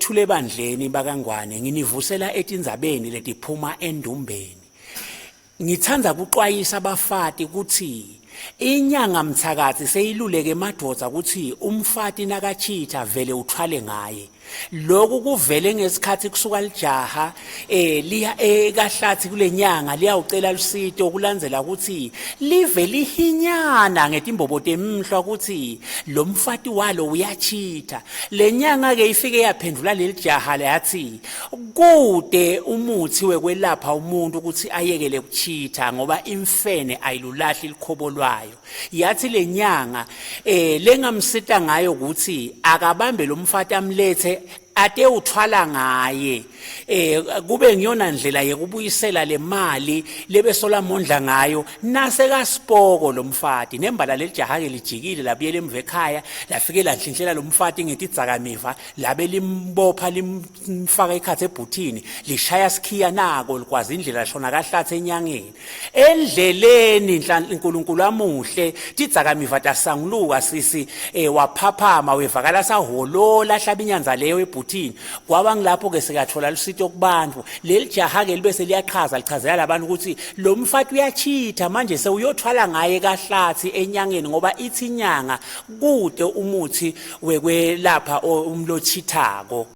Thule ebandleni bakaNgwane nginivusela etindzabeni letiphuma endumbeni. Ngithanda kuxwayisa abafati ukuthi inyanga mthakathi seyiluleke emadvodza ukuthi umfati nakachitha vele uthwale ngaye. Lokhu kuvele ngesikhathi kusuka lijaha eh liya ekahlathi kulenyanga liyawucela lusito kulandzela ukuthi live lihinyana ngetimbobo temhlwa ukuthi lo mfati walo uyachitha. Lenyanga ke ifike yaphendula leli jaha yathi kude umuthi wekwelapha umuntu ukuthi ayekele ukuchitha ngoba imfene ayilulahli likhobo lwayo. Yathi lenyanga eh lengamsita ngayo ukuthi akabambe lo mfati amlethe ate uthwala ngaye eh kube ngiyona ndlela yekubuyisela le mali lebesola mondla ngayo nasekasipoko lo mfati nembala lelijaha ke lijikile labuyela emva ekhaya lafike lanhlinhlela lo mfati ngetidzakamiva labe limbopha limfaka ikhathi ebhuthini lishaya sikhiya nako likwazi indlela shona kahlathe enyangeni endleleni uNkulunkulu amuhle tidzakamiva tasanguluka sisi eh waphaphama wevakala saholola hlaba inyanza leyo ebhuthini kwaba ngilapho ke sekathola lusito kubantu leli jaha ke libe seliyachaza lichazela labantu ukuthi lo mfati uyachitha manje sewuyothwala ngaye kahlathi enyangeni ngoba ithi inyanga kude umuthi wekwelapha umlochithako.